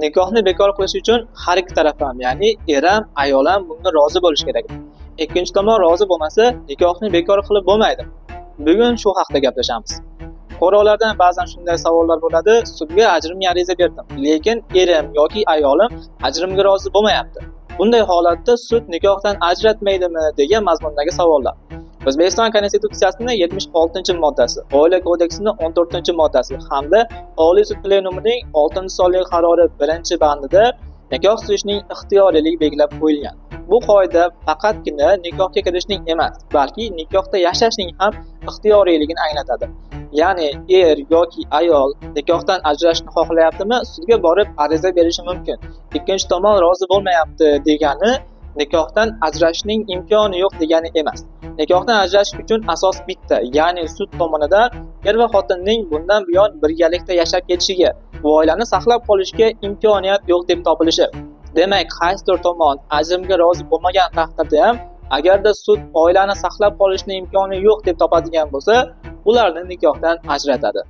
Nikohni bekor qilish uchun har ikki taraf ham, ya'ni er ham, ayol ham bunga rozi bo'lishi kerak. Ikkinchi tomon rozi bo'lmasa, nikohni bekor qilib bo'lmaydi. Bugun shu haqda gaplashamiz. Fuqarolardan ba'zan shunday savollar bo'ladi: sudga ajrimga ariza berdim, lekin erim yoki ayolim ajrimga rozi bo'lmayapti. Bunday holatda sud nikohdan ajratmaydimi degan mazmundagi savollar. O'zbekiston Konstitutsiyasining 76-moddasi, Oila kodeksining 14-moddasi hamda Oliy sud plenumining 6-sonli qarori 1-bandida nikoh tuzishning ixtiyoriyligi belgilab qo'yilgan. Bu qoida faqatgina nikohga kirishning emas, balki nikohda yashashning ham ixtiyoriyligini anglatadi. Ya'ni er yoki ayol nikohdan ajrashishni xohlayaptimi, sudga borib ariza berishi mumkin. Ikkinchi tomon rozi bo'lmayapti degani nikohdan ajrashishning imkoni yo'q degani emas. Nikohdan ajrashish uchun asos bitta, ya'ni sud tomonidan er va xotinning bundan buyon birgalikda yashab ketishiga va oilani saqlab qolishga imkoniyat yo'q deb topilishi. Demak, qaysidir tomon ajrimga rozi bo'lmagan taqdirda ham, agarda sud oilani saqlab qolishning imkoni yo'q deb topadigan bo'lsa, ularni nikohdan ajratadi.